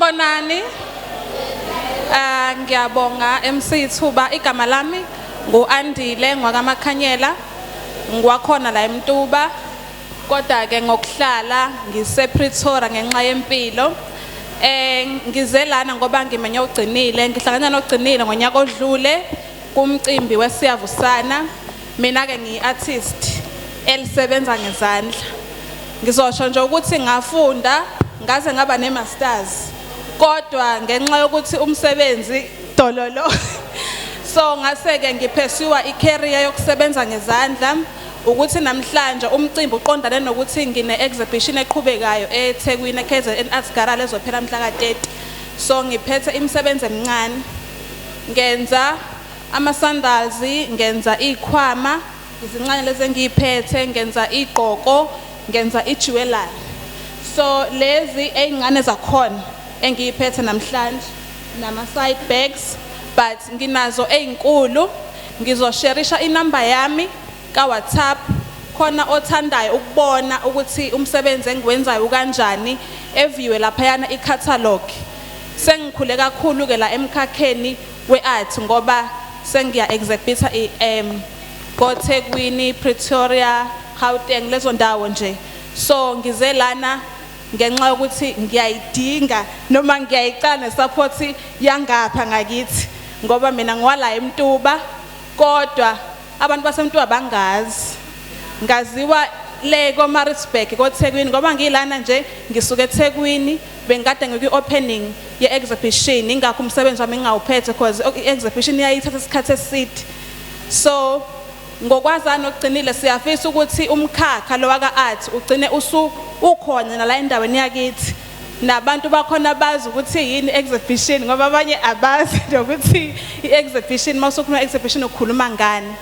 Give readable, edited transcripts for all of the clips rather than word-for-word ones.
Sanibonani. Ngiyabonga MC Thuba, igama lami nguAndile ngwakaMakhanyela, ngwakhona la eMtuba, kodwa ke ngokuhlala ngise Pretoria ngenxa yempilo. Ngize lana ngoba ngimenye uGcinile, ngihlangana noGcinile ngonyaka odlule kumcimbi wesiyavusana. Mina ke ngiyi-artist elisebenza ngezandla. Ngizosho nje ukuthi ngafunda ngaze ngaba ne-masters, kodwa ngenxa yokuthi umsebenzi dololo, so ngase-ke ngi-pursue i-career yokusebenza ngezandla. Ukuthi namhlanje umcimbi uqondane nokuthi ngine-exhibition eqhubekayo eThekwini, e-KZN Arts Gallery, ezophela mhla ka-30. So ngiphethe imisebenzi emincane, ngenza ama-sandals, ngenza iy'khwama izincane lezi engiyiphethe, ngenza igqoko, ngenza i-jewelry. So lezi ey'ncane zakhona engiyiphethe namhlanje nama-side bags, but nginazo ey'nkulu. Ngizosherisha inamba yami ka-WhatsApp, khona othandayo ukubona ukuthi umsebenzi engiwenzayo ukanjani, e-viewe laphayana i-catalog. Sengikhule kakhulu-ke la emkhakheni we-art ngoba sengiya exhibita koThekwini, Pretoria, Gauteng, lezo ndawo nje. So ngize lana ngenxa yokuthi ngiyayidinga noma ngiyayicela ne-support yangapha ngakithi, ngoba mina ngiwala eMtuba, kodwa abantu baseMtuba bangazi. Ngaziwa le koMaritzburg, koThekwini, ngoba ngilana nje ngisuka eThekwini, bengikade ngikwi-opening ye-exhibition, ingakho umsebenzi wami ngingawuphethe, because i-exhibition iyayithatha isikhathi eside. So ngokwazana noGcinile siyafisa ukuthi umkhakha lo waka-art ugcine usu ukhona nala endaweni yakithi, nabantu bakhona bazi ukuthi yini exhibition, ngoba abanye abazi nokuthi i-exhibition, uma usukhuluma exhibition ukhuluma ngani.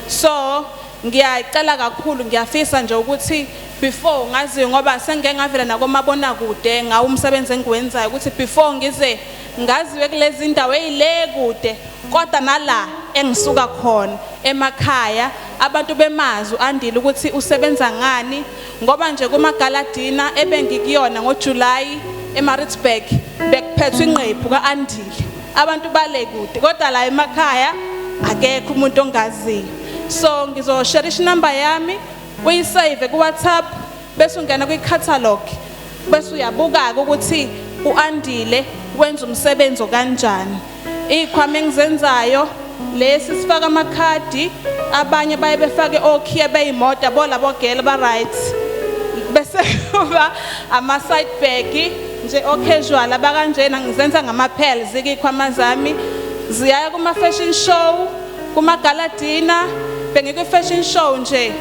So ngiyacela kakhulu, ngiyafisa nje ukuthi before ngaziwe, ngoba sengike ngavela nakomabonakude ngawo umsebenzi engiwenzayo, ukuthi before ngize ngaziwe kulezi ndawo ey'le kude, kodwa nala engisuka khona emakhaya abantu bemazi u-Andile ukuthi usebenza ngani. Ngoba nje kuma-gala dinner ebengikuyona ngoJuly eMaritzburg, bekuphethwe ingqephu ka-Andile, abantu bale kude, kodwa la emakhaya akekho umuntu ongaziyo. So ngizosherisha inamba yami, uyi-save ku-WhatsApp, bese ungena kwi-catalog, bese uyabuka-ke ukuthi u-Andile wenza umsebenzi kanjani. Iy'khwama engizenzayo lesi sifaka amakhadi, abanye baye befake okhiye beyimoto, yabo labo girl ba-right, bese kuba ama-side bag nje o-casual abakanjena. Ngizenza ngama-pearls iy'khwama zami, ziyaya kuma-fashion show, kuma-gala dinner. Bengikwi-fashion show nje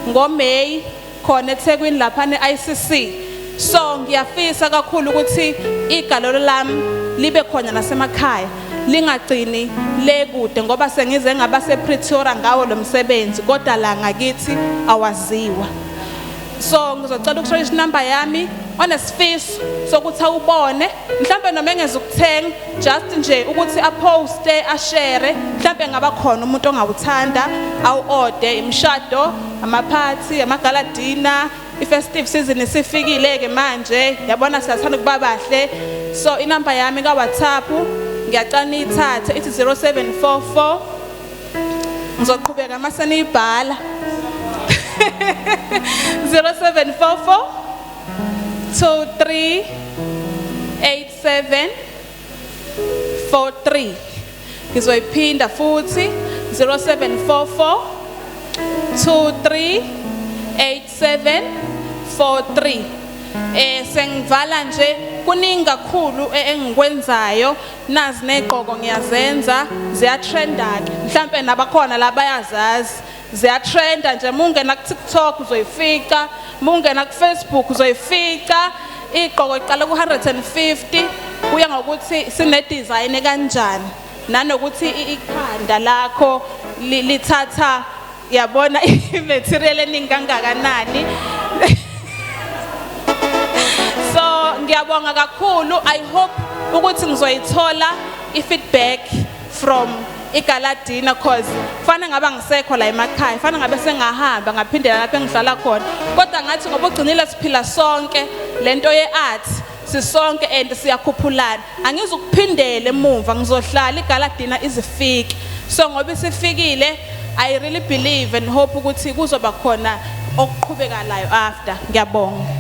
ngoMay khona eThekwini lapha ne-ICC. So ngiyafisa kakhulu ukuthi igalelo lami libe khona nasemakhaya, lingagcini le kude, ngoba sengize ngaba sePretoria ngawo lo msebenzi, kodwa la ngakithi awaziwa. So ngizocela ukusho inamba yami, onesifiso sokuthi awubone, mhlambe noma engeze ukuthenga, just nje ukuthi a-poste, a-share, mhlambe ngaba khona umuntu ongawuthanda awu-orde, imishado, amaphathi, ama-gala dinner. I-festive season isifikile ke manje, yabona siyathanda ukuba bahle. So inamba yami ka-WhatsApp, ngiyacela niyithathe, ithi 0744, ngizoqhubeka mase niyibhala, 0744 23 87 43. Ngizoyiphinda futhi, 0744 23 87 43. Sengivala nje, kuningi kakhulu engikwenzayo. Nazi negqoko ngiyazenza, ziyatrenda ke, mhlambe nabakhona la bayazazi, ziyatrenda nje. Mungena ku TikTok uzoyifica, mungena ku Facebook uzoyifica. Igqoko iqala ku 150, kuya ngokuthi sine design kanjani nanokuthi ikhanda lakho lithatha, yabona, i-material eningi kangakanani. So ngiyabonga kakhulu. I hope ukuthi ngizoyithola i-feedback from i-gala dinner, 'cause kufanele ngabe ngisekho la emakhaya, fanele ngabe sengahamba ngaphindela lapho engihlala khona, kodwa ngathi ngoba uGcinile siphila sonke lento ye-art. Sisonke and siyakhuphulana. Angizukuphindela emumva, ngizohlala i-gala dinner izifike. So ngoba isifikile, I really believe and hope ukuthi kuzoba khona okuqhubekalayo after. Ngiyabonga.